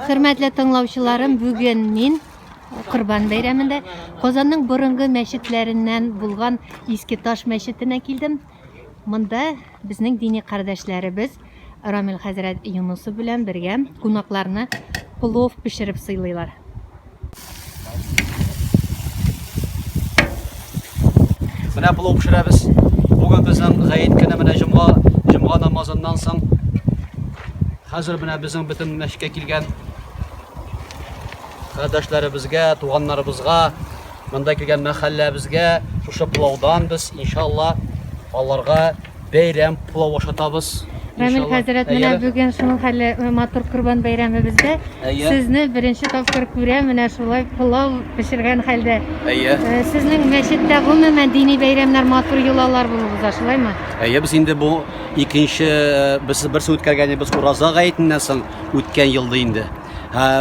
Хөрмәтле тыңлаучыларым, бүген мин Корбан бәйрәмендә Казанның борынгы мәчетләреннән булган Иске Таш мәчетенә килдем. Монда безнең дини кардәшләребез Рамил хәзрәт Юнусов белән бергә кунакларны плов пешереп сыйлыйлар. Менә плов пешерәбез. Бүген безнең гает көне менә җомга, җомга намазыннан соң хәзер менә безнең бөтен мәчеткә килгән кардәшләребезгә, туганнарыбызга, монда килгән мәхәлләбезгә шушы плаудан без иншалла аларга Бәйрәм пылау ашатабыз. Рамил хәзрәт, менә бүген шуның хәлле э, матур Корбан бәйрәмебездә сезне беренче тапкыр күрәм, менә шулай пылау пешергән хәлдә. Әйе. Э, сезнең мәчеттә гомумән дини бәйрәмнәр, матур йолалар булып уза, шулаймы? Әйе, без инде бу икенче э, без берсе үткәргән без Ураза гаетеннән соң үткән елда инде.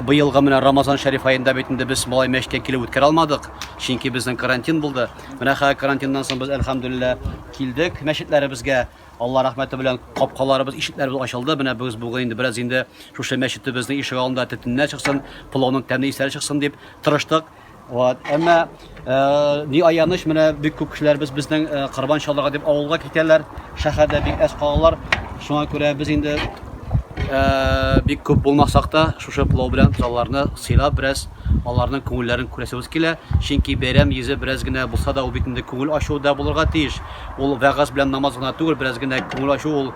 Быелгы менә Рамазан шәриф аенда бит инде без малай мәчеткә килеп үткәрә алмадык, чөнки безнең карантин булды. Менә хәзер карантиннан соң без әлхәмдүлилләһ килдек мәчетләребезгә. Алла рәхмәте белән капкаларыбыз, ишекләребез ачылды. Менә без бүген инде бераз инде шушы мәчетебезнең ишек алдында төтеннәр чыксын, пылауның тәмле исләре чыксын дип тырыштык. Вот. Әмма э, ни аяныч, менә бик күп кешеләребез безнең э, корбан чалырга дип авылга китәләр, шәһәрдә бик әз калалар. Шуңа күрә без инде э, бик күп булмасак та, шушы пылау белән залларны сыйлап бераз Аларның күңелләрен күрәсебез килә, чөнки бәйрәм йөзе бераз генә булса да, ул бит инде күңел ачу да булырга тиеш. Ул вәгазь белән намаз гына түгел, бераз генә күңел ачу ул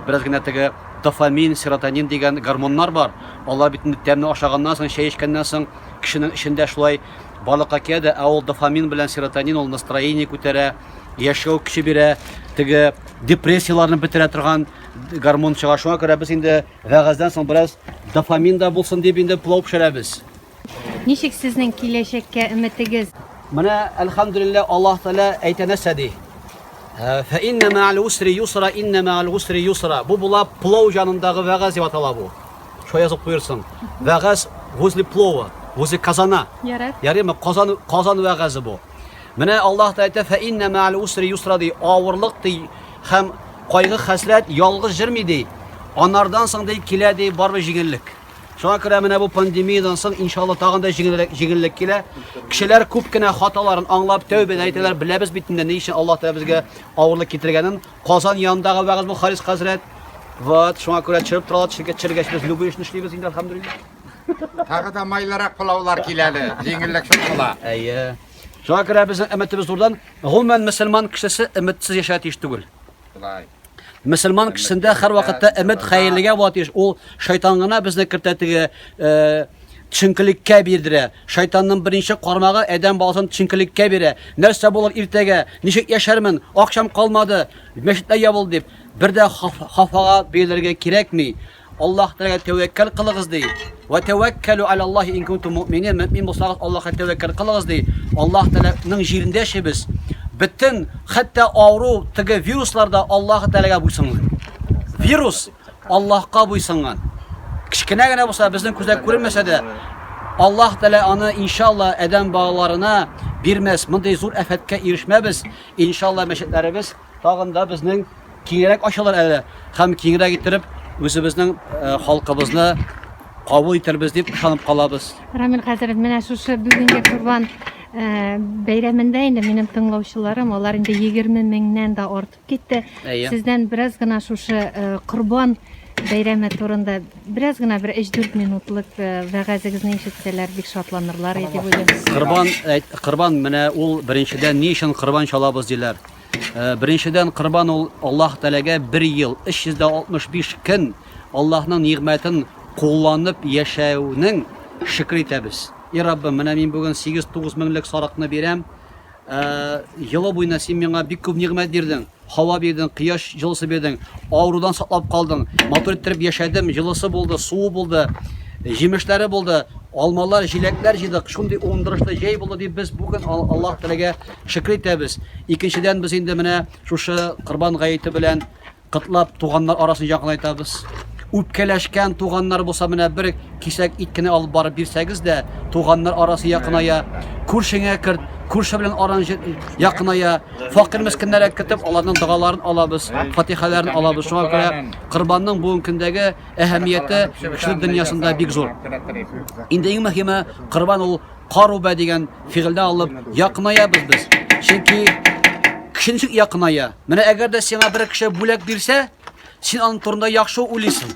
бераз генә теге дофамин, серотонин дигән гормоннар бар. Алар бит инде тәмне ашаганнан соң, чәй эчкәннән соң кешенең эчендә шулай барлыкка килә дә, ә ул дофамин белән серотонин ул настроение күтәрә, яшәү көче бирә, теге депрессияләрне бетерә торган гормон чыга. Шуңа күрә без инде Вәгазьдән соң бераз дофамин да булсын дип инде пылау пешерәбез. Ничек сезнең киләчәккә өметегез? Менә, әлхәмдүлилләһ, Аллаһ Тәгалә әйтә нәрсә ди? Фә иннә мәәл усри юсра, иннә мәәл усри юсра. Бу була пылау җанындагы вәгазь дип атала бу. Шулай язып куерсың. Вәгазь возле плова, возле казана. Ярар. Ярыймы? Казан, казан вәгазе бу. Менә Аллаһ Тәгалә әйтә, фә иннә мәәл усри юсра ди. Авырлык ди һәм кайгы-хәсрәт ялгыз җөрми ди. Анардан соң ди килә ди барыбер җиңеллек. Шуңа күрә менә бу пандемиядан соң иншалла тагын да җиңелрәк җиңеллек килә. Кешеләр күп кенә хаталарын аңлап тәүбә дә итәләр. Беләбез бит инде ни өчен Аллаһ Тәгалә безгә авырлык китергәнен. Казан янындагы вәгазь бу Харис хәзрәт. Вот, шуңа күрә төшереп торалар, төшергә төшергәч без любой эшне эшлибез инде, әлхәмдүлилләһ. Тагы да майлырак пылаулар килә әле, җиңеллек шул була. Әйе. Шуңа күрә безнең өметебез зурдан. Гомумән, мөселман кешесе өметсез яшәргә тиеш түгел. Шулай. Мөселман кешесендә һәрвакытта өмет хәерлегә була тиеш. Ул шайтан гына безне кертә теге э, төшенкелеккә бирдерә. Шайтанның беренче кармагы адәм баласын төшенкелеккә бирә. Нәрсә булыр иртәгә? Ничек яшәрмен? Акчам калмады, мәчетләр ябылды дип. Бер дә хафага бирелергә кирәкми. Аллаһ Тәгаләгә тәвәккәл кылыгыз ди. Ва тәвәккәлү алаллаһи ин кунтум муъминин. Мөэмин булсагыз, Аллаһка тәвәккәл кылыгыз ди. Аллаһ Тәгаләнең җирендә яшибез. Бөтен, хәтта авыру, теге вируслар да Аллаһ Тәгаләгә буйсынган. Вирус Аллаһка буйсынган. Кечкенә генә булса, безнең күзгә күренмәсә дә, Аллаһ Тәгалә аны иншалла адәм балаларына бирмәс. Мондый зур афәткә ирешмәбез. Иншалла мәчетләребез тагын да безнең киңрәк ачылыр әле һәм киңрәк иттереп үзебезнең э, халкыбызны кабул итербез дип ышанып калабыз. Рамил хәзрәт, менә шушы бүгенге Корбан э, бәйрәмендә инде минем тыңлаучыларым, алар инде 20 меңнән дә артып китте. Әйе. Сездән бераз гына шушы э, Корбан бәйрәме турында бераз гына бер 3-4 минутлык вәгазегезне ишетсәләр, бик шатланырлар иде дип уйлыйм. Корбан, корбан менә ул беренчедән ни өчен корбан чалабыз диләр. Э, беренчедән, корбан ул Аллаһ Тәгаләгә бер ел 365 көн Аллаһның нигъмәтен кулланып яшәүнең шөкер итәбез. И Раббым, менә мин бүген 8-9 меңлек сарыкны бирәм. Э, елы буена син миңа бик күп нигъмәт бирдең. Һава бирдең, кояш җылысы бирдең, авырудан саклап калдың. Матур иттереп яшәдем, җылысы булды, суы булды, җимешләре булды, алмалар, җиләкләр җыйдык. Шундый уңдырышлы җәй булды дип без бүген Аллаһ Тәгаләгә Шөкер итәбез. Икенчедән, без инде менә шушы Корбан гаете белән котлап, туганнар арасын якынайтабыз. Үпкәләшкән туганнар булса, менә бер кисәк ит кенә алып барып бирсәгез дә, туганнар арасы якыная. Күршеңә керт, күрше белән араң якыная. Факир мескеннәргә кертеп, аларның догаларын алабыз, фатихаларын алабыз. Шуңа күрә корбанның бүгенге көндәге әһәмияте кешелек дөньясында бик зур. Инде иң мөһиме, корбан ул карубә дигән фигыльдән алып якынаябыз без. Чөнки кеше ничек якыная? Менә әгәр дә сиңа бер кеше бүләк бирсә, син аның турында яхшы уйлыйсың.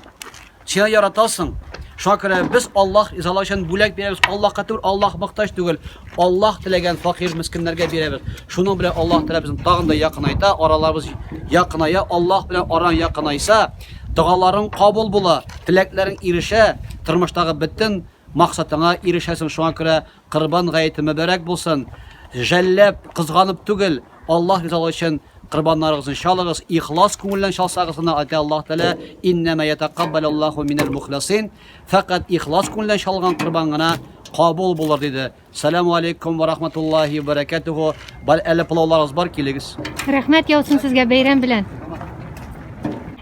Син аны яратасың. Шуңа күрә без Аллаһ ризалыгы өчен бүләк бирәбез. Аллаһка түгел, Аллаһ мохтаҗ түгел. Аллаһ теләгән факир мескеннәргә бирәбез. Шуның белән Аллаһ Тәгалә безне тагын да якынайта, араларыбыз якыная, Аллаһ белән араң якынайса, догаларың кабул була, теләкләрең ирешә, тормыштагы бөтен максатыңа ирешәсең. Шуңа күрә Корбан гаете мөбарәк булсын. Жәлләп, кызганып түгел, Аллаһ ризалыгы өчен корбаннарыгызны чалыгыз. Ихлас күңелдән чалсагыз гына, әйтә Аллаһ Тәгалә, иннәмә ятакаббалуллаһу минәл мухласин. Фәкать ихлас күңелдән чалган корбан гына кабул булыр, диде. Сәламу алейкум ва рахматуллахи ва баракатуху. Бар әле пылауларыгыз бар, килегез. Рәхмәт яусын сезгә бәйрәм белән.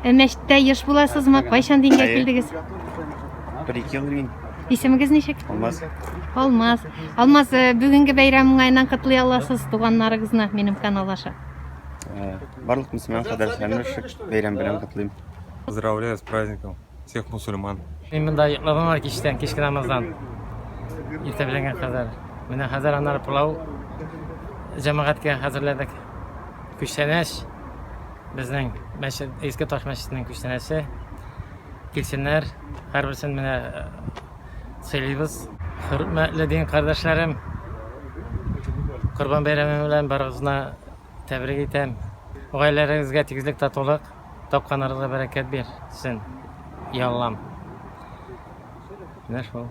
Ә мәчеттә еш буласызмы? Кайчан дингә килдегез? Бер ике ел мин. Исемегез ничек? Алмаз. Алмаз. Алмаз, э, бүгенге бәйрәм уңаеннан котлый аласыз туганнарыгызны минем канал аша. Э, барлык мөселман кардәшләрне бәйрәм белән котлыйм. Поздравляю с праздником всех мусульман. Мин монда йокладым әле кичтән, кичке намаздан. Иртә беләнгә кадәр. Менә хәзер аннары пылау җәмәгатькә хәзерләдек. Күчтәнәч безнең мәчет, Иске Таш мәчетенең күчтәнәче. Килсеннәр, һәрберсен менә э, сыйлыйбыз. Хөрмәтле дин кардәшләрем, Корбан бәйрәме белән барыгызны тәбрик итәм. Гаиләләрегезгә тигезлек, татулык, тапканнарыгызга бәрәкәт бирсен. Я Аллам. Менә шул.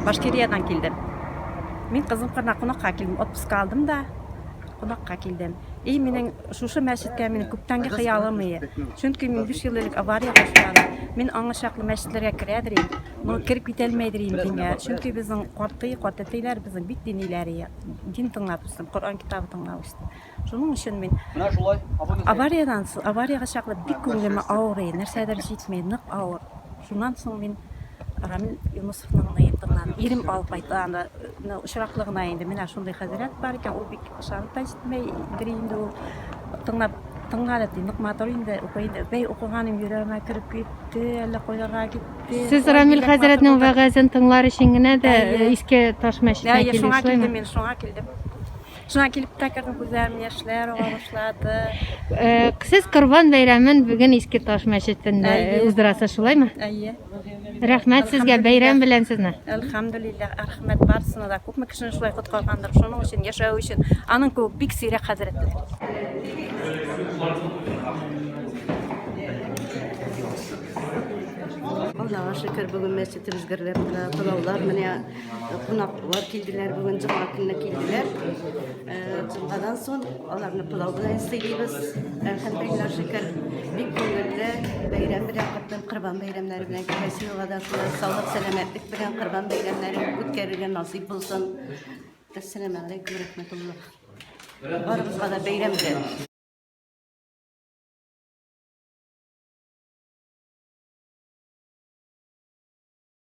Башкириядан килдем. Мин кызым кырына кунакка килдем. Отпуск алдым да кунакка килдем. И минең шушы мәчеткә минем күптәнге хыялым ие. Чөнки мин 5 ел элек авариягә очрадым. Мин аңа чаклы мәчетләргә керәдер идем, но кереп китә алмәйдер идем дингә. Чөнки безнең карты, картәтәйләр безнең бик диниләр ие. Дин тыңлап үстем, Коръән китабы тыңлап үстем. Шуның өчен мин Менә шулай. Авариядән соң, авариягә чаклы бик күңелемә авыр иде, нәрсәдер җитми, нык авыр. Шуннан соң мин Рамил Юнысовның ныен тыңладым. Ирем алып кайтты аны, менә очраклы гына инде, менә шундый хәзрәт бар икән, ул бик ышанып та җитмәйдер инде ул. Тыңлап, тыңла әле, ди, нык матур инде, укый инде. Бәй, укыганым йөрәгемә кереп китте, әллә кайларга китте. Сез Ой, Рамил бигрәк матур хәзрәтнең булды. вәгазен тыңлар өчен генә дә Әйе. Иске Таш мәчетенә Әйе, килдегез, шуңа шулаймы? килдем мин, шуңа килдем. Шуңа килеп тә кердем, күзләрем яшьләр ага башлады. Э, сез Корбан бәйрәмен бүген Иске Таш мәчетендә Әйе. уздырасыз, шулаймы? Әйе. Рәхмәт сезгә, бәйрәм белән сезне. Әлхәмдүлилләһ, рәхмәт барысына да. Күпме кешене шулай коткаргандыр, шуның өчен, яшәү өчен. Аның кебек бик сирәк хәзрәтләр. Аллага шөкер, бүген мәчетебез гөрләп тора. Пылаулар менә кунаклар килделәр бүген җомга көнне килделәр. Җомгадан соң аларны пылау белән сыйлыйбыз. Әлхәмдүлилләһ, шөкер, бик күңелле бәйрәм белән котлыйм, Корбан бәйрәмнәре белән киләсе елга да шулай саулык, сәламәтлек белән Корбан бәйрәмнәрен үткәрергә насыйп булсын. Әссәламәгаләйкүм рәхмәтуллаһ. Барыбызга да бәйрәм белән.